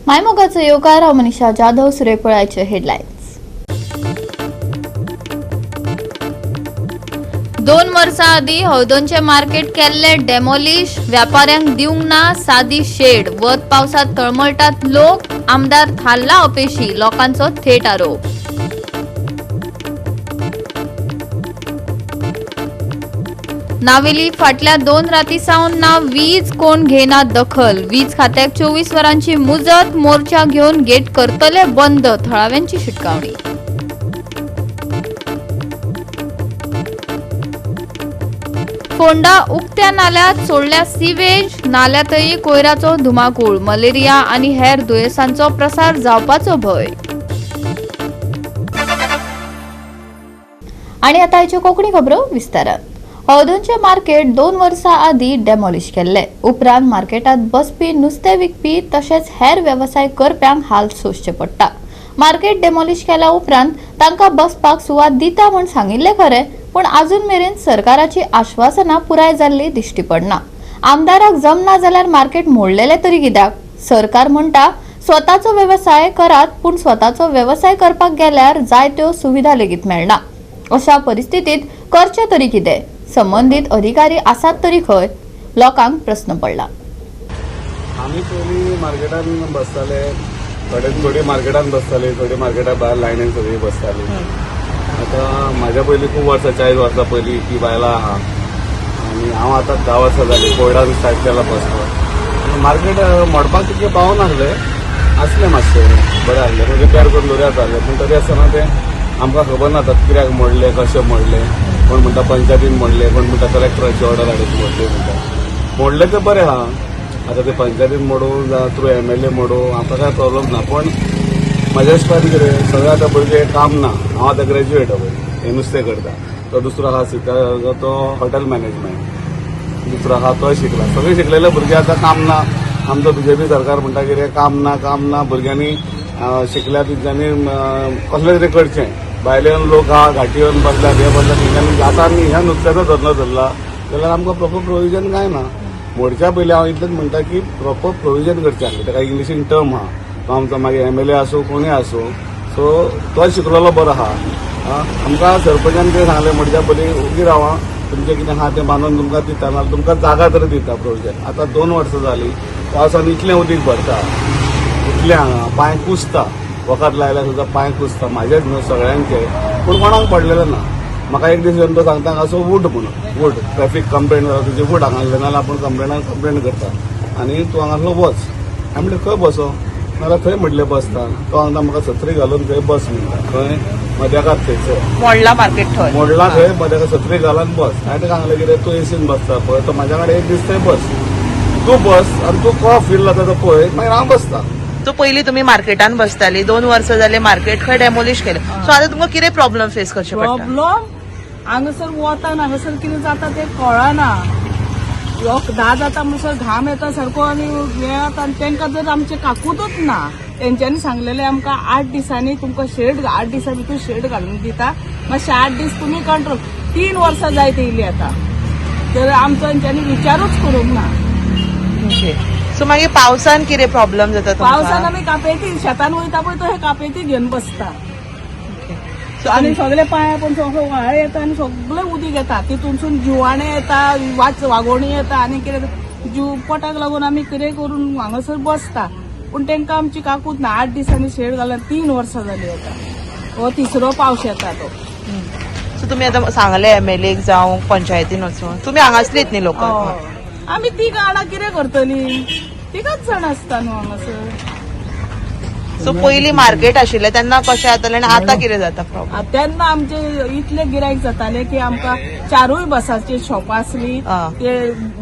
मायमोगाचो येवकार. हांव मनीषा जाधव. सुरेपळाचे हेडलायन्स. 2 वर्सां आदीं हळदोणचें मार्केट केल्लें डेमोलिश. व्यापाऱ्यांक दिवंक ना सादी शेड. वत पावसात तळमळटात लोक. आमदार थारला अपेशी, लोकांचो थेट आरोप. नावेली फाटल्या 2 राती सावन ना वीज, कोण घेना दखल. वीज खात्याक 24 वरांची मुजत. मोर्चा घेवन गेट करतले बंद, थळाव्यांची शिटकावणी. फोंडा उक्त्या नाल्यात सोडल्या सिवेज. नाल्यातय कोयराचो धुमाकूळ. मलेरिया आणि हेर दुयेंसांचो प्रसार जावपाचो भंय. आणि आता आयच्यो कोंकणी खबरो विस्तारात. हळदोणचें मार्केट 2 वर्सां आदीं डेमॉलिश केल्लें. उपरांत मार्केटात बसपी, नुस्तें विकपी तशेंच हेर वेवसाय करप्यांक हाल सोंसचे पडटा. मार्केट डेमॉलिश केल्या उपरांत तांकां बसपाक सुवात दिता म्हूण सांगिल्लें खरें, पूण अजून मेरेन सरकाराची आश्वासनां पुराय जाल्ली दिश्टी पडना. आमदाराक जमना जाल्यार मार्केट मोडलेलें तरी कित्याक? सरकार म्हणटा स्वताचो वेवसाय करात, पूण स्वताचो वेवसाय करपाक गेल्यार जायत्यो सुविधा लेगीत मेळना. अशा परिस्थितीत करचें तरी कितें? संबंदीत अधिकारी आसात तरी खंय? लोकांक प्रस्न पडला. आमी पयलीं मार्केटान बसताले. थोडे थोडी मार्केटान बसताली, थोडी मार्केटा भायर लायनीन सगळी बसताली. आतां म्हाज्या पयलीं खूब वर्सां, 40 वर्सां पयलीं ती बायलां आहा आनी हांव आतां 10 वर्सां जालीं कोविडान स्टार्ट केला बसपाक. मार्केट मोडपाक तितकें पावनासलें, आसलें मातशें बरें आसलें, रिपेर करून दवरया जालें. पूण तरी आसतना तें आमकां खबर ना आतां कित्याक मोडलें, कशें मोडलें. कोण म्हणटा पंचायतीन मोडलें, कोण म्हणटा कलेक्टराची ऑर्डर हाडून मोडलें म्हणटा. मोडलें तें बरें आहा. आतां ते पंचायतीन मोडूं जावं थ्रू एमएलए मोडूं, आमकां कांय प्रॉब्लम ना. पण म्हाज्या हिसपान कितें, सगळें आतां भुरगे काम ना. हांव आतां ग्रॅज्युएट पळय, हें नुस्तें करता. तो दुसरो आहा सिता, तो हॉटेल मॅनेजमेंट दुसरो आहा, तोय शिकला. सगळे शिकलेले भुरगे आतां काम ना. आमचो बीजेपी सरकार म्हणटा कितें, काम ना, काम ना. भुरग्यांनी शिकल्या तेंच्यांनी कसलें तरी करचें. भायले येवन लोक आहा, घाटी येवन बसल्यात, हे बसल्यात. तेंच्यांनी आतां आमी ह्या नुस्त्याचो धंदो धरला जाल्यार आमकां प्रोपर प्रोविजन कांय ना. मोडच्या पयलीं हांव इतलेंच म्हणटा की प्रोपर प्रोविजन करचें आसलें. ताका इंग्लिशीन टर्म आहा. तो आमचो मागीर एमएलए आसूं, कोणूय आसूं, सो तो शिकलेलो बरो आहा. आमकां सरपंचान कितें सांगलें, मोडच्या पयलीं उगी रावा, तुमचें कितें आहा तें बांदून तुमकां दिता, नाल्यार तुमकां जागा तरी दिता प्रोविजन. आतां 2 वर्सां जालीं, पावसान इतलें उदीक भरता, इतलें हांगा पांय कुसता. वखद लायल्यार सुद्दां पांय कुसता. म्हाजेच न्हू, सगळ्यांचे. पूण कोणाक पडलेलें ना. म्हाका एक दीस येवन तो सांगता, हांगासो उठ म्हणून, उठ, ट्रॅफिक कंप्लेन जाला तुजी, उठ हांगा, नाल्यार आपूण कंप्लेनाक कंप्लेन करता आनी तूं हांगासलो वच. हांवें म्हणलें, खंय बसो? नाल्यार खंय म्हटलें बसता? तो सांगता, म्हाका सत्री घालून थंय बस म्हणटा. खंय? मदेकात थंयसर. मोडला मार्केट थंय. मोडला थंय मदेका सत्री घालून बस. हांवें ताका सांगलें, कितें तूं एसीन बसता पळय, तो म्हाज्या कडेन एक दीस थंय बस, तूं बस आनी तूं को फील जाता तो पळय, मागीर हांव बसता. सो पयलीं तुमी मार्केटान बसताली, 2 वर्सां जाले मार्केट खंय डेमोलिश केलें. सो आतां तुमकां कितें प्रॉब्लम फेस करचे पडटा? प्रॉब्लम हांगासर वतान हांगासर कितें जाता तें कळना. यो 10 जाता म्हणसर घाम येता सारको आनी हें जाता. आनी तांकां जर आमचें काकुतूच ना. तेंच्यांनी सांगलेलें आमकां, 8 दिसांनी तुमकां शेड, 8 दिसां भितर शेड घालून दिता, मातशे 8 दीस तुमी कंट्रोल. 3 वर्सां जायत येयली आतां, तर आमचो तेंच्यांनी विचारूच करूंक ना. ओके, सो मागीर पावसान कितें प्रॉब्लम जाता तुमकां? पावसान आमी कापेती शेतान वयता पळय, तो हे कापेती घेवन बसता. सो आनी सगळे पांया पण सगळे व्हाळ येता आनी सगळे उदीक येता. तितूनसून जिवाणें येता, वाच वागोणी येता आनी कितें जीव पोटाक लागून आमी कितें करून हांगासर बसता. पूण तांकां आमची काकूत ना. 8 दिसांनी शेड घालून 3 वर्सां जाली आतां. हो तिसरो पावस येता तो. सो तुमी आतां सांगले एमएलएक जावं पंचायतीन वचून, तुमी हांगासलीत न्ही लोक? हय. आमी तीग जाणां कितें करतली? तिगाच जाण आसता न्हू हांगासर. सो पयलीं मार्केट आशिल्लें तेन्ना कशें जातालें आनी आतां कितें जाता प्रॉब्लम? तेन्ना आमचे इतले गिरायक जाताले की आमकां चारूय बसांची शॉपां आसली. ते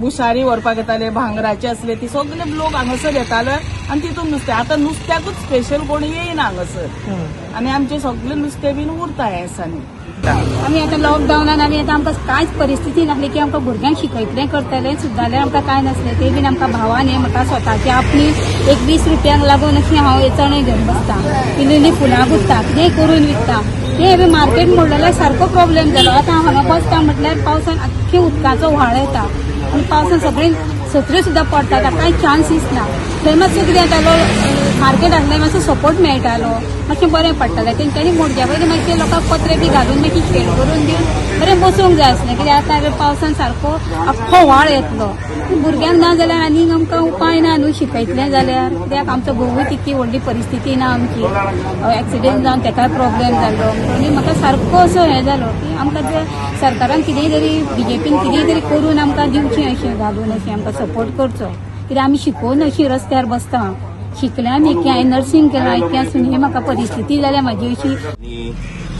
भुसारी व्हरपाक येताले, भांगराचे आसले, ती सगळे लोक हांगासर येताले आनी तितून नुस्तें. आतां नुस्त्याकूच स्पेशल कोण येयना हांगासर आनी आमचे सगळे नुस्तें बीन उरता ह्या दिसांनी. आमी आतां लॉकडावनान आमी आतां आमकां कांयच परिस्थिती नासली की आमकां भुरग्यांक शिकयतलें करतलें सुद्दां जाल्यार आमकां कांय नासलें. ते बीन आमकां भावान हें म्हाका स्वताची आपली एक 20 रुपयांक लागून अशी हांव हे चणे घेवन बसता, इल्ली इल्ली फुलां गुंतता, कितेंय करून विकता. ते बी मार्केट मोडलेल्यार सारको प्रॉब्लेम जालो. आतां हांव हांगा बसता म्हटल्यार पावसान आख्खी उदकाचो व्हाळ येता आनी पावसान सगळीं सत्र्यो सुद्दां पडटा. कांय चान्सीस ना. थंय मातसो कितें जातालो. मार्केट आसलें मातसो सपोर्ट मेळटालो, मातशें बरें पडटालें. तेंच्यांनी मोडच्या पयलीं मातशें लोकांक पत्रे बी घालून मातशी शेड करून दिवन बरें बसूंक जाय आसलें. कित्याक आतां पावसान सारको आख्खो व्हाळ येतलो, भुरग्यांक ना जाल्यार आनीक आमकां उपाय ना न्हू शिकयतलें जाल्यार. कित्याक आमचो घोवूय तितकी व्हडली परिस्थिती ना आमची, एक्सिडेंट जावन तेकाय प्रॉब्लेम जाल्लो. आनी म्हाका सारको असो हें जालो की आमकां ते सरकारान कितेंय तरी, बीजेपीन कितेंय तरी करून आमकां दिवचें अशें घालून, अशें आमकां सपोर्ट करचो. कित्याक आमी शिकोवन अशी रस्त्यार बसता, शिकले आमी की हांवें नर्सिंग केलां, इतकें आसून ही म्हाका परिस्थिती जाल्या म्हाजी अशी. आनी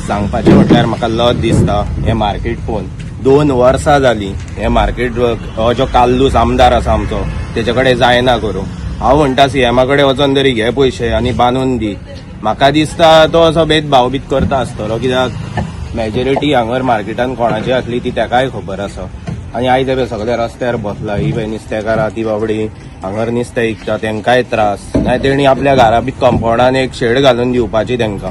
सांगपाचें म्हटल्यार म्हाका लज दिसता हें मार्केट पळोवन. 2 वर्सां जालीं हें मार्केट, हो जो काल्लूस आमदार आसा आमचो तेचे कडेन जायना करूं. हांव म्हणटा सीएमा कडेन वचोन तरी घे पयशे आनी बांदून दी. म्हाका दिसता तो असो भेदभाव बीत करता आसतलो, कित्याक मेजॉरिटी हांगर मार्केटान कोणाची आसली ती तेकाय खबर आसा. आनी आयज पळय सगळे रस्त्यार बसला, ही पळय नुस्तेकारां ती बाबडी हांगर नुस्तें विकता, तेंकांय त्रास. नाय तेणी आपल्या घरा बी कंपाउंडान एक शेड घालून दिवपाची तेंकां,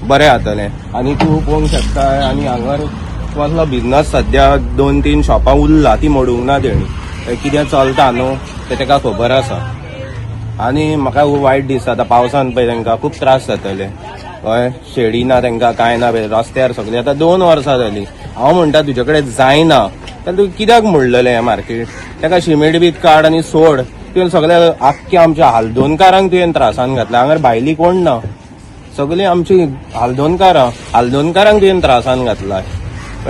बरें जातलें. आनी तूं पळोवंक शकता आनी हांगर कसलो बिजनस सद्या 2-3 शॉपां उरला ती मोडूंक ना तेणी, कितें चलता न्हू तें तेका खबर आसा. आनी म्हाका खूब वायट दिसता आतां पावसान पळय तेंकां खूब त्रास जातले, हय शेडी ना तेंकां कांय ना, पळय रस्त्यार सगळे. आतां 2 वर्सां जालीं. हांव म्हणटा तुजे कडेन जायना जाल्यार तुवें कित्याक मोडलेलें हें मार्केट? तेका शिमेट बीत काड आनी सोड. तुवें सगळे आख्खे आमच्या हालदोनकारांक तुवें त्रासान घातला. हांगर भायली कोण ना, सगळीं आमची हालदोनकारां, हालदोनकारांक तुवें त्रासान घातला.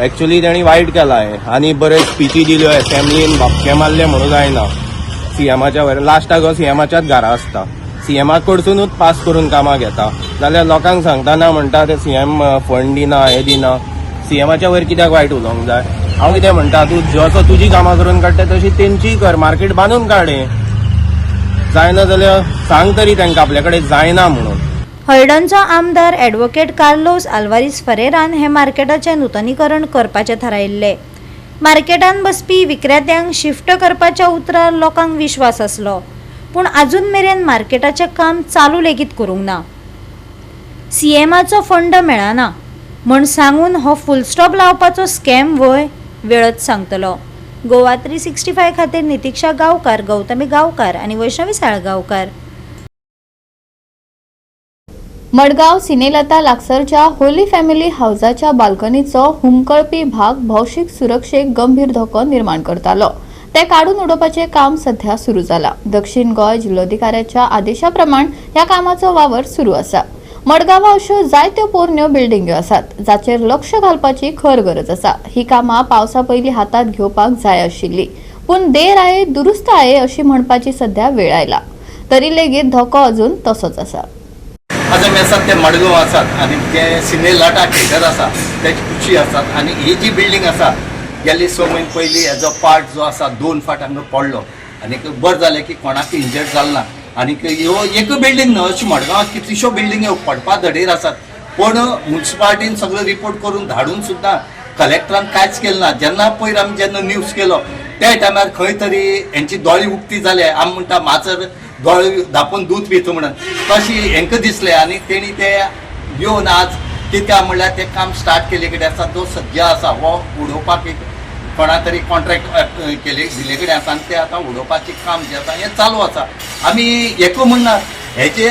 एक्चुअली तेणी वायट केला हें. आनी बरे स्पिची दिल्यो एसेंब्लीन, धपके मारले म्हणून जायना. सीएमाच्या वयर लास्टाक हो सीएमाच्याच घरा आसता, सीएमा कडसुनूच पास करून कामां घेता. जाल्यार लोकांक सांगता ना म्हणटा ते सीएम फंड दिना, हें दिना. सीएमाच्या वयर कित्याक वायट उलोवंक जाय? हांव कितें म्हणटा, तूं जसो तुजी कामां करून काडटा तशी तेंचीय कर, मार्केट बांदून काड. हें जायना जाल्यार सांग तरी तेंकां आपल्या कडेन जायना म्हणून. हळदणचो आमदार ॲडव्होकेट कार्लोस आल्वारीस फरेरान हे मार्केटाचें नुतनीकरण करपाचें थारायिल्लें. मार्केटान बसपी विक्रेत्यांक शिफ्ट करपाच्या उतरार लोकांक विश्वास आसलो, पूण आजून मेरेन मार्केटाचें काम चालू लेगीत करूंक ना. सीएमाचो फंड मेळना म्हण सांगून हो फुलस्टॉप लावपाचो स्कॅम व्हय, वेळच सांगतलो. गोवा 365 खातीर नितिक्षा गांवकार, गौतमी गांवकार आनी वैष्णवी साळगांवकार. मडगांव सिनेलता लागसरच्या होली फॅमिली हावजाच्या बाल्कनीचो हुमकळपी भाग भौशीक सुरक्षेक गंभीर धोको निर्माण करतालो. ते काडून उडोवपाचें काम सध्या सुरू जाला. दक्षिण गोंय जिल्लोधिकाऱ्याच्या आदेशा प्रमाण ह्या कामाचो वावर सुरू आसा. मडगांवां अश्यो जायत्यो पोरण्यो बिल्डिंग्यो आसात जाचेर लक्ष घालपाची खर गरज आसा. ही कामां पावसा पयलीं हातांत घेवपाक जाय आशिल्ली, पूण देर आहे दुरुस्त आहे अशी म्हणपाची सध्या वेळ आयला. तरी लेगीत धोको अजून तसोच आसा. आज आमी आसात ते मडगांव आसात आनी ते सिने लाटा थिएटर आसा तेची कुशी आसात. आनी ही जी बिल्डींग आसा गेले 6 म्हयने पयलीं हेजो पार्ट जो आसा 2 फाट हांगा पडलो आनी बरें जालें की कोणाक इंजर्ड जालें ना. आनीक ह्यो एक बिल्डींग न्हय, अशी मडगांवांत कितल्योश्यो बिल्डिंग्यो पडपा धडेर आसात, पूण मुन्सिपालिटीन सगळो रिपोर्ट करून धाडून सुद्दां कलेक्टरान कांयच केलें ना. जेन्ना पयर आमी जेन्ना न्यूज केलो त्या टायमार खंय तरी हेंची दोळे उक्ती जाले. आमी म्हणटा माजर दोळे धापून दूद पिता म्हणून, तशी हेंकां दिसलें आनी तेणी ते येवन आज कित्याक म्हणल्यार तें काम स्टार्ट केल्ले कडेन आसा. जो सद्या आसा हो उडोवपाक एक कोणा तरी कॉन्ट्रॅक्ट केले दिल्ले कडेन आसा आनी ते आतां उडोवपाचें काम जें आसा हें चालू आसा. आमी एकू म्हणना हेजे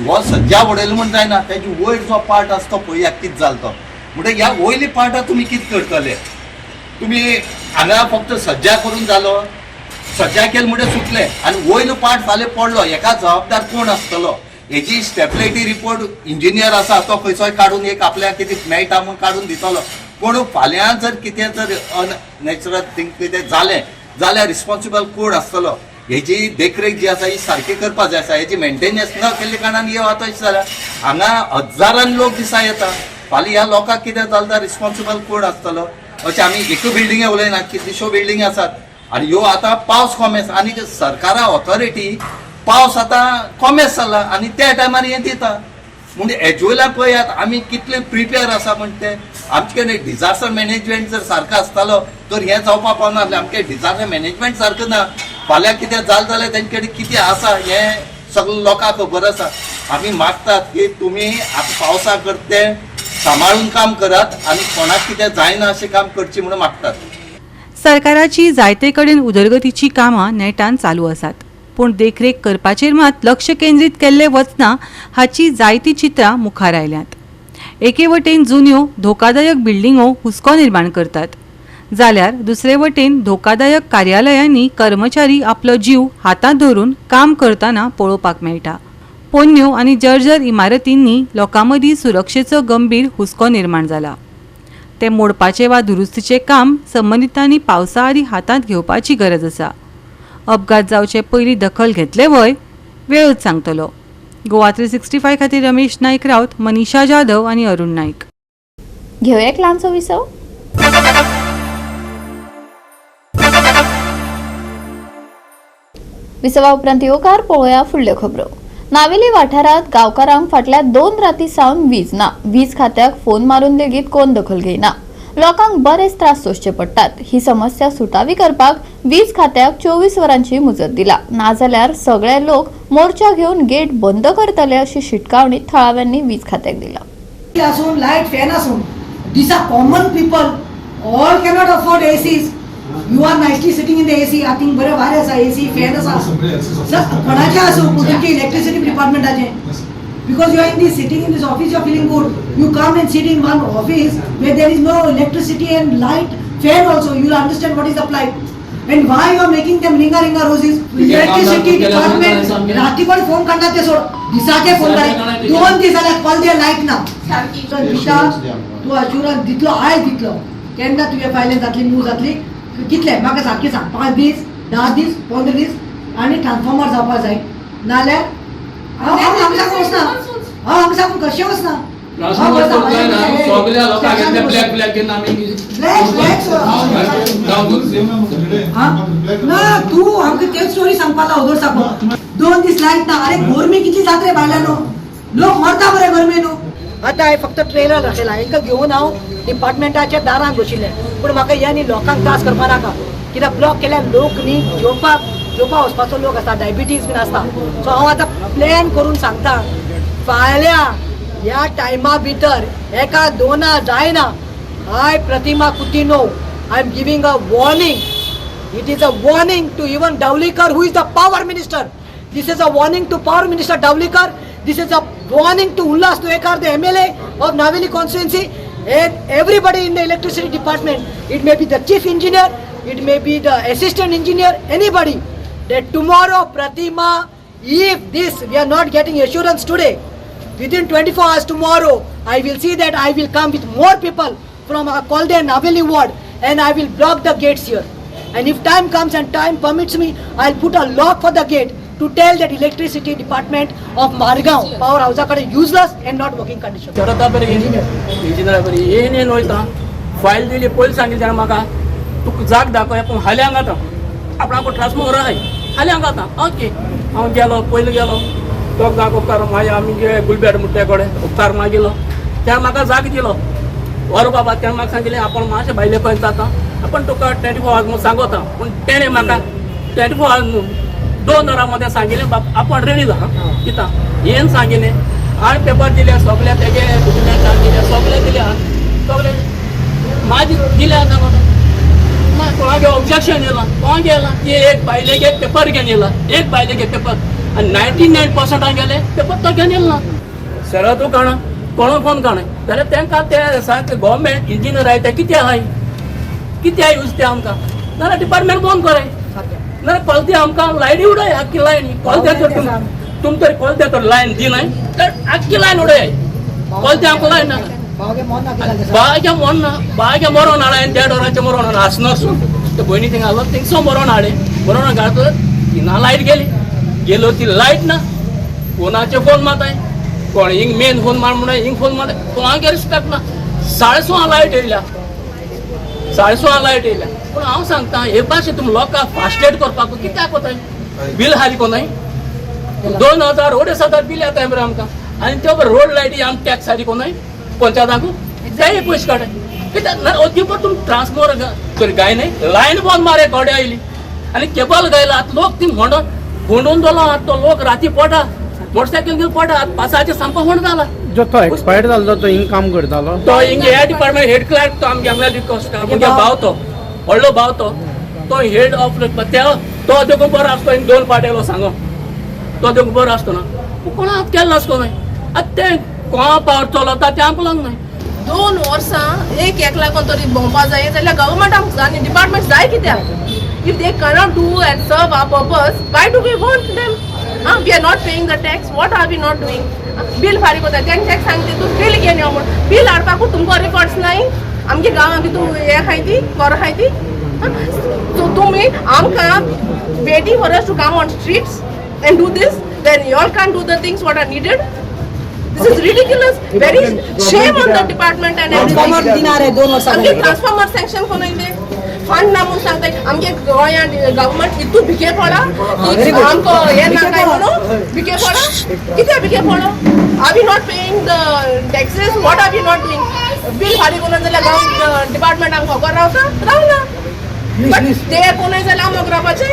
हो सद्या उडयलो म्हूण जायना, तेजे वयर जो पार्ट आसा तो पळया कितें जालो तो. म्हणटकीर ह्या वयल्या पार्टाक तुमी कितें करतले? तुमी हांगा फक्त सज्जा करून जालो, सज्जा केली म्हणटकीर सुटलें आनी वयलो पार्ट फाल्यां पडलो, हेका जबाबदार कोण आसतलो? हेजी स्टेबिलिटी रिपोर्ट इंजिनियर आसा तो खंयचोय काडून एक आपल्याक कितें मेळटा म्हूण काडून दितलो, पूण फाल्यां जर कितें जर अननॅचरल थींग कितें जालें जाल्यार रिस्पॉन्सिबल कोण आसतलो? हेजी देखरेख जी आसा ही सारकी करपा जाय आसा. हेजी मेंटेनन्स न केल्ल्या कारणान हे आतां अशें जाल्या. हांगा हजारान लोक दिसा येता, फाल्यां ह्या लोकांक कितें जालें जाल्यार रिस्पॉन्सिबल कोण आसतलो? अशें आमी एकूय बिल्डिंगे उलयना, कितल्योश्यो बिल्डिंग आसात. आनी ह्यो आतां पावस कोमेस आनी सरकारा ऑथॉरिटी पावस आतां कोमेस जाला आनी त्या टायमार हें दिता. म्हणजे हेजे वयल्यान पळयात आमी कितले प्रिपेर आसा म्हण तें. आमचे कडेन डिजास्टर मॅनेजमेंट जर सारको आसतालो तर हें जावपाक पावनासलें. आमचें डिजास्टर मॅनेजमेंट सारकें ना. फाल्यां कितें जालें जाल्यार तेंचे कडेन कितें आसा हें सगळें लोकांक खबर आसा. आमी मागतात की तुमी आतां पावसा करता तें सांबाळून काम करात आनी कोणाक कितें जायना अशें काम करचें म्हणून मागतात. सरकाराची जायते कडेन उदरगतीची कामां नेटान चालू आसात. पूण देखरेख करपाचेर मात लक्ष केंद्रीत केल्लें वचना हाची जायतीं चित्रां मुखार आयल्यांत. एके वटेन जुन्यो धोकादायक बिल्डिंगो हुस्को निर्माण करतात, जाल्यार दुसरे वटेन धोकादायक कार्यालयांनी कर्मचारी आपलो जीव हातांत धरून काम करतना पळोवपाक मेळटा. पोन्न्यो आनी जर्जर इमारतींनी लोकां मदीं सुरक्षेचो गंभीर हुस्को निर्माण जाला. ते मोडपाचे वा दुरुस्तीचें काम संबंदितांनी पावसा आदीं हातांत घेवपाची गरज आसा. अपघात जावचे पयलीं दखल घेतले व्हय, वेळूच सांगतलो. गोवा 365 खातीर रमेश नायक रावत, मनीषा जाधव आनी अरुण नायक. घेवया एक ल्हानसो विसव. विसवा उपरांत येवकार. पळोवया फुडल्यो खबरो. नावेली वाठारांत गांवकारांक फाटल्या 2 राती सावन वीज ना. वीज खात्याक फोन मारून लेगीत कोण दखल घेयना. लोकांक बरेच त्रास सोंसचे पडटात. ही समस्या सुटावी करपाक वीज खात्याक 24 वरांची मुजत दिला, नाजाल्यार सगळे लोक मोर्चा घेवन गेट बंद करतले अशी शिटकावणी थळाव्यांनी वीज खात्याक दिला. आसून, लायट फॅन आसून दिसा common people all cannot afford ACs. You are nicely sitting in the AC. I think बरें वारें आसा, एसी फॅन आसा. सर, कोणाचें आसूं, पूण तुमचे electricity डिपार्टमेंटाचें, because you are in this sitting in this office, you are feeling good. You come and sit in one office where there is no electricity and light, fan also, you will understand what is the plight and why you are making them ringa ringa roses. Electricity department राती पण phone करणार ते सोड, दिसाचे phone करे. 2 दीस जाल्यार call दे, light ना. तर दिता तूं अश्युरन्स दितलो, आयज दितलो. केन्ना तुगे फायलेन जातली, मूव जातली, कितले म्हाका सारकें सांग. 5 दीस, 10 दीस, 15 दीस आनी ट्रान्सफॉर्मर जावपा जाय, नाल्यार हांव हांव हांगा साकून वचना. हांव हांगा साकून कशें वचना. हांव वचना. सगळ्या लोकांक घेतले ब्लॅक ब्लॅक घेवन आमी. ब्लॅक ब्लॅक हा? ना, तू आमकां तेच स्टोरी सांगपाक लागलो साकून. 2 दीस लायट ना. अरे, गोरमी कितली जाता रे बायलांनो, लोक मरता मरे गरमेनो. आतां हांवें फक्त ट्रेलर दाखयला. हांकां घेवन हांव डिपार्टमेंटाच्या दारान बशिल्लें, पूण म्हाका ह्या न्ही लोकांक त्रास करपा नाका, कित्याक ब्लॉक केल्यार लोक न्ही जेवपाक जेवपाक वचपाचो लोक आसता, डायबिटीज बीन आसता. सो हांव आतां प्लॅन करून सांगता, फाल्यां ह्या टायमा भितर एका दोना जायना, I, Pratima Coutinho, I am giving a warning. It is a warning to even Dhavalikar, who is the power minister. This is a warning to Power Minister Dhavalikar. This is a warning to Ulhas Nuvekar, the MLA of Naveli constituency, and everybody in the electricity department. It may be the chief engineer, it may be the assistant engineer, anybody. That tomorrow, Pratima, if this we are not getting assurance today, within 24 hours tomorrow, I will see that I will come with more people from our Kolde and Naveli ward and I will block the gates here. And if time comes and time permits me, I'll put a lock for the gate to tell that electricity department of Margao power house कडे useless and not working condition. शरता बरी, इंजिनियरा बरी येन येन वयता. File दिली पयलीं, सांगिल्लें ताणें म्हाका, तुका जाग दाखय, पूण हाल्यां हांगा आपणाक ट्रान्सफॉर्मर आहाय, हाल्यां हांगा. ओके, हांव गेलो, पयलीं गेलो, तो जाग उपकार. मागीर आमी गे गुलबेट म्हणटा कडेन उपकार मागिलो. तेणें म्हाका जाग दिलो. वर बाबा, तेणें म्हाका सांगिल्लें, आपण मातशें भायले खंय जाता, आपण तुका 24 आवर्स म्हूण सांगता. पूण तेणें म्हाका 24 आवर्स न्हू, 2 वरां मदें सांगिल्लें, बाब आपण रेडी जा दिता येन सांगिल्लें. हांवें पेपर दिले सगळे, तेगे डॉक्युमेंटां दिले सगळे, दिले सगळे मागीर दिले. सांगता ना, कोणागे ऑब्जेक्शन येयलां, कोणागे येयलां? ती एक बायलेगे पेपर घेवन येयला, एक बायलेगे पेपर आनी 99%ान गेले पेपर तो घेवन येयला ना. सरतू काणा, कोणू फोन काणा जाल्यार तांकां ते सांग. गव्हर्मेंट इंजिनियर आहाय ते कितें आहाय, कितें यूज ते आमकां? नाल्यार डिपार्टमेंट बंद कराय, नाल्यार कॉलते आमकां लायनी उडय, आख्खी लायन कॉलते. तर तुम तरी कॉलते तर लायन दिनाय तर आख्खी लायन उडय कॉलते, आमकां लायन नाका. भावगे मोन ना कितें. बायच्या मोन ना, बायच्या मरोन हाडा, देड वरांचें मरोन हाडा. आसनसून ते भयणी थिंगा आसलो, थिंगसो मरोन हाडे. मरोन घालतो ती ना, लायट गेली, गेलो ती लायट ना. फोनाचे फोन मारताय कोण, हिंग मेन फोन मार म्हणून हिंग फोन मारताय, कोणाक रिस्पेक्ट ना. 6:30 लायट येयल्या, 6:30 लायट येयल्या. पूण हांव सांगता, हे भाशेन तुमी लोकांक फास्टेड करपाक कित्याक वताय? बील हाली कोनाय, 2000 2500 बील येताय मरे आमकां. आनी ते रोड लायटी आम टॅक्स हाली कोनाय, पंचायतांकू तेय पयशे काडटाय कित्याक ना? अद्याप तुमी ट्रान्सफॉर्मर तरी गाय न्हय, लायन बंद मारे गोडे आयली आनी केबल गायला. आतां लोक ती म्हणून फोंडून दवरला. आतां तो लोक राती पडटा, मोटरसायकल घेवन पडटा. आतां पासाचें सामको फोंड जाला. जो तो एक्सपायर्ड जाल्लो तो हिंग काम करतालो? तो हिंग ह्या डिपार्टमेंट हेड क्लार्क तो, आमगे हांगा रिक्वेस्ट, मुगे भाव तो, व्हडलो भाव तो, तो हेड ऑफ त्या. तो देखून बरो आसतो, दोन पाट येयलो सांगो, तो देखून बरो आसतो ना, कोणा केल्लो आसको न्हय. आतां तें कोणा पावर चलता तें आमकां न्हय. 2 वर्सां एक एक लागून तरी भोंवपा जाय जाल्यार गव्हर्मेंटाक आनी डिपार्टमेंट जाय कित्याक? If they cannot do and serve our purpose, why do we want them? We are not paying the tax. What are we not doing? Bill फारीक वता तेंचे टॅक्स सांगते तूं बिल घेवन यो म्हूण. बिल हाडपाकूच तुमकां रिकॉर्ड्स नाय. आमगे गांवांत तूं हें खाय ती बरो खाय ती. सो तुमी आमकां waiting for us to come on streets and do this, then you all can't do the things what are needed. This is ridiculous. Very shame on the department and everything. आमगे transformer sanction कोण ते fund ना म्हूण सांगता. आमगे गोंयांत government इतू भिके पडा आमकां हें ना काय म्हणून भिके पडा. कित्याक भिके पडो? Are we not paying the taxes? What are we not doing? Bill फारीक करूं जाल्यार गांव डिपार्टमेंट आमकां खबर रावता रावना, बट ते कोणूय जाल्यार आमकां रावपाचें.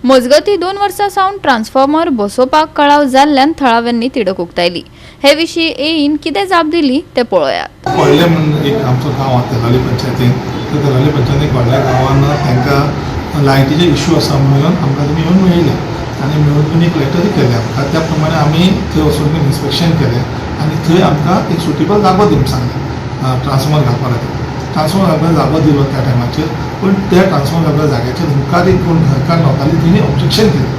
मजगती 2 वर्सां सावन ट्रान्सफॉर्मर बसोवपाक कळाव जाल्ल्यान थळाव्यांनी तिडक उक्तायली. हे विशीं एईन कितें जाप दिली तें पळोवयात. व्हडलें म्हूण एक आमचो गांव आसा तेलावली पंचायतीन, त्या तेलावली पंचायतीन व्हडल्या गांवान तांकां लायटीचे इश्यू आसा म्हणून आमकां तुमी येवन मेळिल्ले आनी मेळून तुमी एक लेटरूय केलें आमकां. त्या प्रमाणे आमी थंय वचून इन्स्पेक्शन केलें आनी थंय आमकां एक सुटेबल जागो दिवंक सांगलें ट्रान्सफॉर्मर घालपा खातीर. ट्रान्सफॉर्मर घालपाक जागो दिलो त्या टायमाचेर, पूण त्या ट्रान्सफॉर्मर घालपा जाग्याचेर मुखार एक कोण घरकार लोकांनी तेणी ऑब्जेक्शन केलें.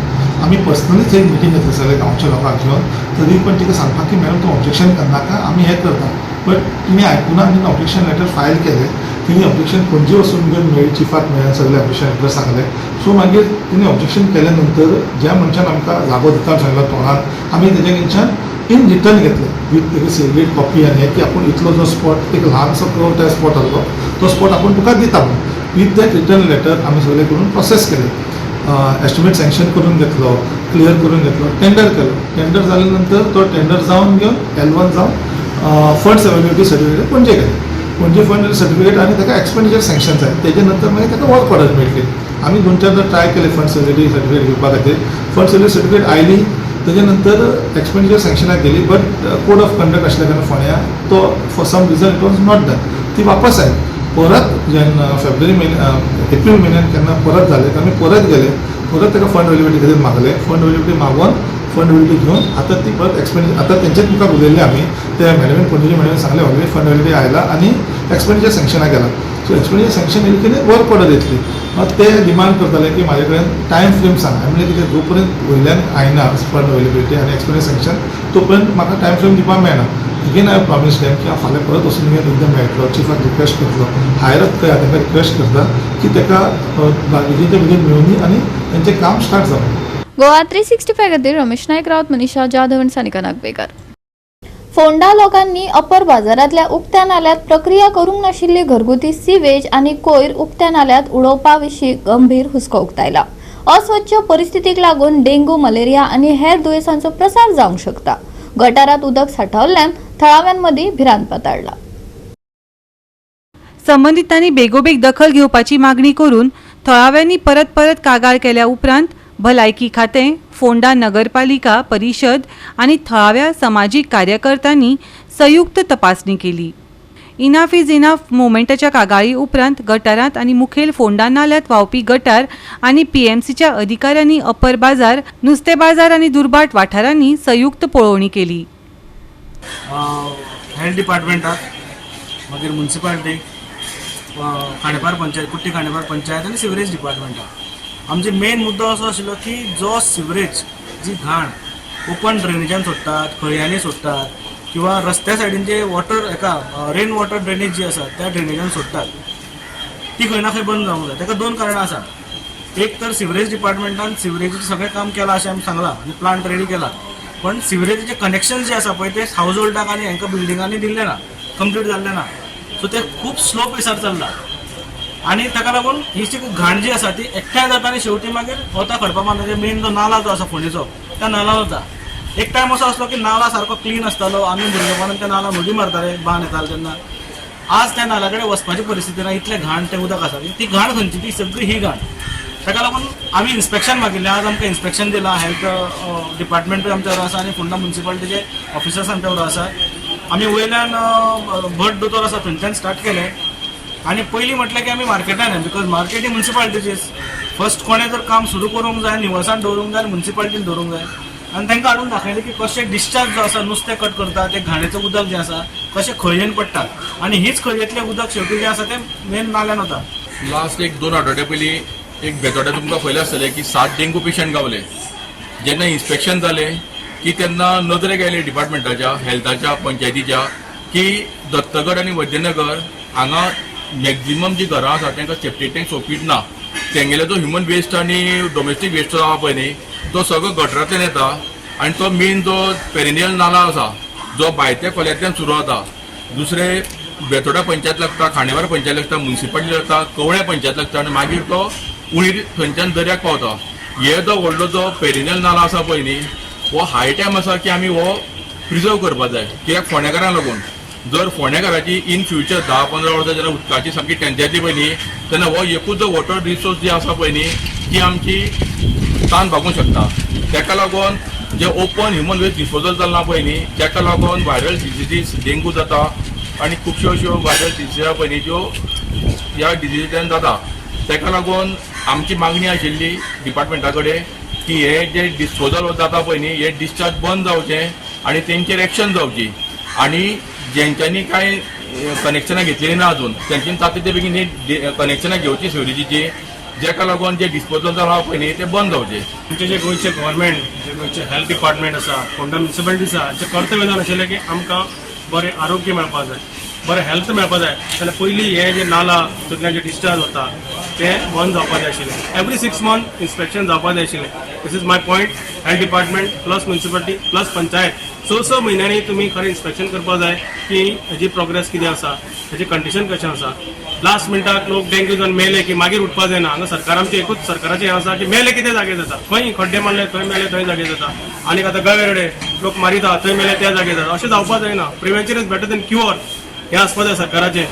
आमी पर्सनली थंय मिटींग घेतली सगळे गांवच्या लोकांक घेवन, तरी पण तिका सांगपाक की मॅडम तूं ऑब्जेक्शन करनाका, आमी हें करता. बट तिणी आयकुना, तिणी ऑब्जेक्शन लेटर फायल केलें. तिणी ऑब्जेक्शन पणजे वचून घेवन मेळ्ळी, चिफाक मेळ्ळें, सगळें ऑब्जेक्शन लेटर सांगलें. सो मागीर तिणी ऑब्जेक्शन केल्या नंतर ज्या मनशान आमकां जागो दिता सांगलो तोंडान, आमी तेज्या कडच्यान इन रिटर्न घेतलें वीथ तेगे सिगरेट कॉपी आनी हें की आपूण इतलो जो स्पॉट एक ल्हानसो कर्व त्या स्पॉट आहलो तो स्पॉट आपूण तुका दिता म्हणून. वीथ that return letter आमी सगळें करून प्रोसेस केलें, एस्टिमेट सँक्शन करून घेतलो, क्लियर करून घेतलो, टेंडर केलो. टेंडर जाल्या नंतर तो टेंडर जावन घेवन L1 जावन फंड्स अवेलेबिलिटी सर्टिफिकेट पणजे गेलें. पणजे फंड सर्टिफिकेट आनी ताका एक्सपेंडिचर सँक्शन जाय, तेजे नंतर मागीर ताका वर्क ऑर्डर मेळटली. आमी 2-4 ट्राय केले फंड्स अवेलेबिलिटी सर्टिफिकेट घेवपा खातीर. फंड्स अवेलेबिलिटी सर्टिफिकेट आयली, तेजे नंतर एक्सपेंडिचर सँक्शनाक गेली, बट कोड ऑफ कंडक्ट आशिल्ल्या कारणान फोंड्या तो for some reason it was not done. ती वापस आयली परत जेन्ना फेब्रुवारी म्हयन्या एप्रील म्हयन्यान केन्ना परत जाले, आमी परत गेले, परत ताका फंड अवेलेबिलिटी खातीर मागले. फंड अवेलेबिलिटी मागून फंड अवेलेबिलिटी घेवन आतां ती परत एक्सपेंडिचर आतां तेंच्याच मुखार उलयल्ले आमी, त्या मॅडमीन पणजेच्या मॅडमीन सांगलें ऑलरेडी फंड अवेलेबिलिटी आयला आनी एक्सपेंडिचर सँक्शनाक गेला. सो एक्सपेंडिचर सँक्शन येयली की वर्क ऑर्डर येतली. मात ते डिमांड करताले की म्हाजे कडेन टायम फ्रेम सांग. हांवें म्हणलें कितें जो पर्यंत वयल्यान आयना फंड अवेलेबिलिटी आनी एक्सपेंडिचर सँक्शन तो पर्यंत म्हाका टायम फ्रेम दिवपाक मेळना. अगेन I promise them की हांव फाल्यां परत वचून घेवन एकदम मेळटलो, चिफाक रिक्वेस्ट करतलो, हायर अप थंय तांकां रिक्वेस्ट करता की ताका बेगीनच्या बेगीन मेळुनी आनी तेंचें काम स्टार्ट जावं. गोवा 365 खातीर रमेश नायक रावत, मनीषा जाधव आनी सानिका नागवेकर. फोंडा लोकांनी अपर बाजारांतल्या उक्त्या नाल्यात प्रक्रिया करूंक नाशिल्ली घरगुती सिवेज आनी कोयर उक्त्या नाल्यात उडोवपा विशीं गंभीर हुस्को उक्तायला. अस्वच्छ परिस्थितीक लागून डेंग्यू, मलेरिया आनी हेर दुयेंसांचो प्रसार जावंक शकता. गटारात उदक साठावल्ल्यान थळाव्यांमदीं भिरांत पातळ्ळा. संबंदितांनी बेगोबेग दखल घेवपाची मागणी करून थळाव्यांनी परत परत कागाळ केल्या उपरांत भलायकी खातें, फोंडा नगरपालिका परिशद आनी थळाव्या समाजीक कार्यकर्त्यांनी संयुक्त तपासणी केली. इनाफ is enough मुवमेंटाच्या कागाळी उपरांत गटारांत आनी मुखेल फोंडा नाल्यात व्हांवपी गटार आनी पीएमसीच्या अधिकाऱ्यांनी अपर बाजार, नुस्तें बाजार आनी दुर्भाट वाठारांनी संयुक्त पळोवणी केली. हेल्थ डिपार्टमेंटाक, मागीर मुन्सिपालिटी, खांडेपार पंचायत, कुट्टी खांडेपार पंचायत आनी सिवरेज डिपार्टमेंटाक. आमचे मेन मुद्दो असो आशिल्लो की जो सिवरेज जी घाण ओपन ड्रेनेजान सोडटात, खळयांनी सोडटात किंवा रस्त्या सायडीन जे वॉटर हेका रेन वॉटर ड्रेनेज जी आसा त्या ड्रेनेजान सोडटात, ती खंय ना खंय बंद जावंक जाय. ताका दोन कारणां आसा. एक तर सिवरेज डिपार्टमेंटान सिवरेजीचें सगळें काम केलां अशें आमी सांगलां आनी प्लांट रेडी केला, पण सिवरेजीचे कनेक्शन जे आसा पळय ते हावज होल्डाक आनी हांकां बिल्डिंगांनी दिल्लें ना, कंप्लीट जाल्लें ना. सो ते खूब स्लो पेसार चल्ला आनी ताका लागून ही जी घाण जी आसा ती एकठांय जाता आनी शेवटी मागीर वता खडपा बांदाचे मेन जो नाला जो आसा फोंडेचो त्या नाला वता. एक टायम असो आसलो की नाला सारको क्लीन आसतालो, आमी भुरगेपणान त्या नाला उडी मारताले बाण येताले तेन्ना. आज त्या नाल्या कडेन वचपाची परिस्थिती ना, इतलें घाण तें उदक आसा. ती घाण खंयची? ती सगळी ही घाण. ताका लागून आमी इन्स्पेक्शन मागिल्लें. आज आमकां इन्स्पेक्शन दिलां. हेल्थ डिपार्टमेंटूय आमच्या बरोबर आसा आनी फोंडा मुन्सिपालिटीचे ऑफिसर्स आमच्या बरोबर आसा. आमी वयल्यान भट दोतोर आसा थंयच्यान स्टार्ट केलें. आनी पयलीं म्हटलें की आमी मार्केटान, because market ही मुन्सिपालिटीचीच. फर्स्ट कोणें जर काम सुरू करूंक जाय, निवळसाण दवरूंक जाय, मुन्सिपालिटीन दवरूंक जाय. आनी तांकां हाडून दाखयलें की कशें डिस्चार्ज जो आसा, नुस्तें कट करता तें घाणेचें उदक जें आसा कशें खळयेन पडटा आनी हीच खळयेंतलें उदक शेवटी जें आसा तें मेन नाल्यान वता. लास्ट एक 2 आठवड्या पयलीं एक बेतोड्या तुमकां पळयलें आसतलें की 7 डेंगू पेशंट गावले. जेन्ना इन्स्पेक्शन जालें की तेन्ना नदरेक आयलें डिपार्टमेंटाच्या, हेल्थाच्या, पंचायतीच्या की दत्तगड आनी वैद्यनगर हांगा मॅक्झिमम जी घरां आसा तांकां सेप्टीक टँक सोपीट ना. तेंगेलो जो ह्युमन वेस्ट आनी डोमेस्टीक वेस्ट आहा पळय न्ही, तो सगळो गटरांतल्यान येता आनी तो मेन जो पेरिनियल नाला आसा जो बायत्या खोल्यांतल्यान सुरू जाता, दुसरे बेतोडा पंचायत लागता, खांडेपार पंचायत लागता, मुन्सिपालिटी लागता, कवळ्या पंचायत लागता आनी मागीर तो उणीर थंयच्यान दर्याक पावता. हे जो व्हडलो जो पेरिनियल नाला आसा पळय न्ही, हो हाय टायम आसा की आमी हो प्रिजर्व करपाक जाय. कित्याक फोंडेकारांक लागून जर फोंडेकाराची इन फ्युचर 10-15 वर्सां जेन्ना उदकाची सामकी टेंशन येतली पळय न्ही, तेन्ना हो एकूच जो वॉटर रिसोर्स जी आसा पळय न्ही ती आमची तान भागूंक शकता. ताका लागून जे ओपन ह्युमन वेस्ट डिस्पोजल चल्लां पळय न्ही, ताका लागून व्हायरल डिसिजीस डेंगू जाता आनी खुबश्यो अश्यो व्हायरल डिसिजीस आहा पळय न्ही ज्यो ह्या डिसिजींतल्यान जाता. ताका लागून आमची मागणी आशिल्ली डिपार्टमेंटा कडेन की हे जे डिस्पोजल जाता पळय न्ही, हे डिस्चार्ज बंद जावचें आनी तेंचेर एक्शन जावची आनी जेंच्यांनी कांय कनेक्शनां घेतलेलीं ना अजून तेंच्यांनी जाता ते बेगीन ही कनेक्शनां घेवची सिवरेजीची, जेका लागून जे डिस्पोजल जालां पळय न्ही ते बंद जावचे. आमचे जे गोंयचे गव्हर्मेंट, जे गोंयचे हेल्थ डिपार्टमेंट आसा, फोंडा म्युनिसिपालिटी आसा, हांचें कर्तव्य जावन आशिल्लें की आमकां बरें आरोग्य मेळपाक जाय, बरें हेल्थ मेळपाक जाय, जाल्यार पयलीं हे जे नाला तितूंतल्यान जे डिस्चार्ज जाता ते बंद जावपाक जाय आशिल्लें. एवरी 6 मंथ इन्स्पेक्शन जावपाक जाय आशिल्लें. This is my point. Health department plus municipality plus panchayat 6-6 म्हयन्यांनी तुमी खरें इन्स्पेक्शन करपाक जाय की हेजी प्रोग्रेस कितें आसा, हेजी कंडिशन कशें आसा. लास्ट मिनटाक लोक डेंग्यू जावन मेले की मागीर उठपाक जायना. हांगा सरकार आमचें एकूच सरकाराचें हें आसा की मेले कितें जागे जाता, खंय खड्डे मारले थंय मेले थंय जागे जाता, आनी आतां गवेरडे लोक मारिता थंय मेले त्या जागे जाता. अशें जावपाक जायना. Prevention is better than cure हें आसपाक जाय सरकाराचें.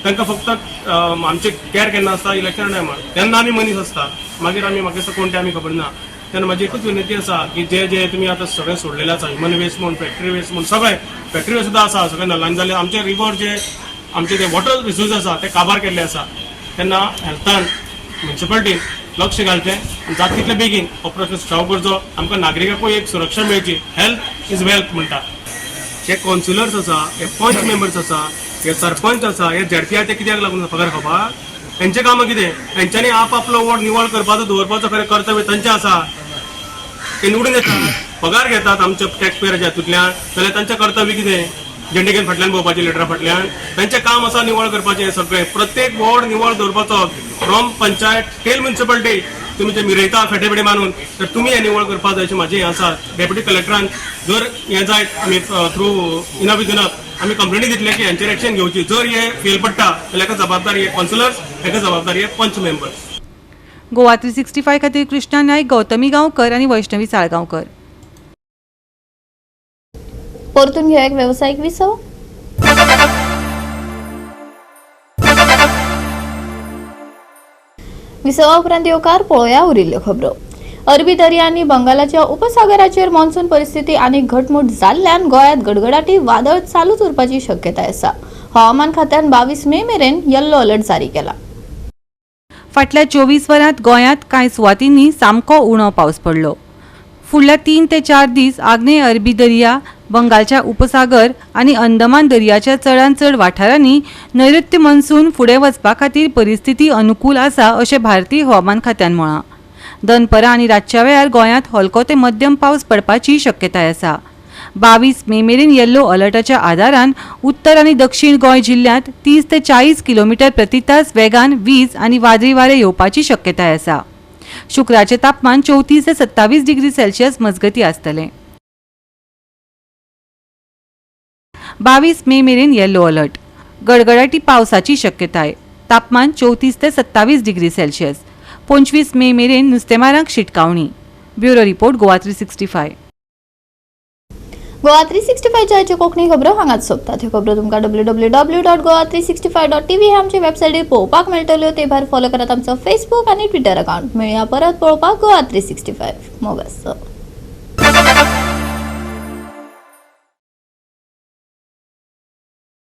तांकां फक्त आमचें कॅर केन्ना आसता इलेक्शन टायमार, तेन्ना आमी मनीस आसता, मागीर आमी म्हाका कोण ते आमी खबर ना. तेन्ना म्हाजी एकूच विनंती आसा की जे जे तुमी आतां सगळें सोडलेलें आसा, ह्युमन वेस्ट म्हूण, फॅक्टरी वेस्ट म्हूण, सगळें फॅक्टरी वेस्ट सुद्दां आसा, सगळें नल्लांनी जालें, आमचे रिवर जे आमचे जे वॉटर रिसोर्स आसा ते काबार केल्ले आसा. तेन्ना हेल्थान म्युनिसिपालिटीन लक्ष घालचें आनी जाता तितले बेगीन हो प्रश्न सुटावो करचो. आमकां नागरिकांकूय एक सुरक्षा मेळची. हेल्थ is wealth म्हणटा. हे कावन्सिलर्स आसा, हे पंच मेंबर्स आसा, हे सरपंच आसा, हे झेडपी ते कित्याक लागून पगार खावपाक? तेंचें काम कितें? तेंच्यांनी आपआपलो वॉर्ड निवळ करपाचो दवरपाचो खरें कर्तव्य तांचें आसा. ते निवडून येतात, पगार घेतात आमच्या टॅक्स पेयराच्या हातूंतल्यान, जाल्यार तांचें कर्तव्य कितें? झेंडे घेवन फाटल्यान भोंवपाचें, लिडरा फाटल्यान. तांचें काम आसा निवळ करपाचें, सगळें प्रत्येक वॉर्ड निवळ दवरपाचो, फ्रॉम पंचायत टेल म्युनिसिपालिटी. तुमी जे मिरयता फेटे बिडे मारून, तर तुमी हें निवळ करपाक जाय अशें म्हाजें हें आसा. डेप्युटी कलेक्टरान जर हें जायत, आमी थ्रू इनफ is enough आमी कंप्लेनी दितले की हेंचेर एक्शन घेवची. जर हे फेल पडटा जाल्यार हेका जबाबदार हे कावन्सिलर्स, हेका जबाबदार हे पंच मेंबर्स. गोवा 365 खातीर कृष्णा नाईक, गौतमी गांवकर आनी वैष्णवी साळगांवकर. परतून घेवया एक वेवसायीक विसव. विसवा उपरांत येवकार पळोवया उरिल्ल्यो खबरो. अरबी दर्या आनी बंगालाच्या उपसागराचेर मॉन्सून परिस्थिती आनी घटमूट जाल्ल्यान गोंयांत गडगडाटी वादळ चालूच उरपाची शक्यताय आसा. हवामान खात्यान 22 मे मेरेन येल्लो अलर्ट जारी केला. फाटल्या 24 वरांत गोंयांत कांय सुवातींनी सामको उणो पावस पडलो. फुडल्या 3 ते 4 दीस आग्नेय अरबी दर्या, बंगालच्या उपसागर आनी अंदमान दर्याच्या चडांत चड वाठारांनी नैऋत्य मॉन्सून फुडें वचपा खातीर परिस्थिती अनुकूल आसा अशें भारतीय हवामान खात्यान म्हळां. दनपरां आनी रातच्या वेळार गोंयांत हलको ते मध्यम पावस पडपाची शक्यताय आसा. 22 मे मेरेन येल्लो अलर्टाच्या आदारान उत्तर आनी दक्षिण गोंय जिल्ल्यांत 30 ते 40 किलोमिटर प्रतितास वेगान वीज आनी वादळी वारें येवपाची शक्यताय आसा. शुक्राचें तापमान 34 ते 27 डिग्री सेल्सियस मजगतीं आसतलें. 22 मे मेरेन येल्लो अलर्ट. गडगडाटी पावसाची शक्यताय. तापमान 34 ते 27 डिग्री सेल्सियस. 25 मे मेरेन नुस्तेमारांक शिटकावणी. Bureau report, Goa 365. Goa 365 आयच्यो कोंकणी खबरो हांगाच सोंपतात. ह्यो खबरो तुमकां www.goa365.tv हे आमचे वेबसायटीर पळोवपाक मेळटल्यो. ते भायर फॉलो करात आमचो फेसबूक आनी ट्विटर अकाउंट. मेळया परत पळोवपाक गोवा 365. मोग आसचो.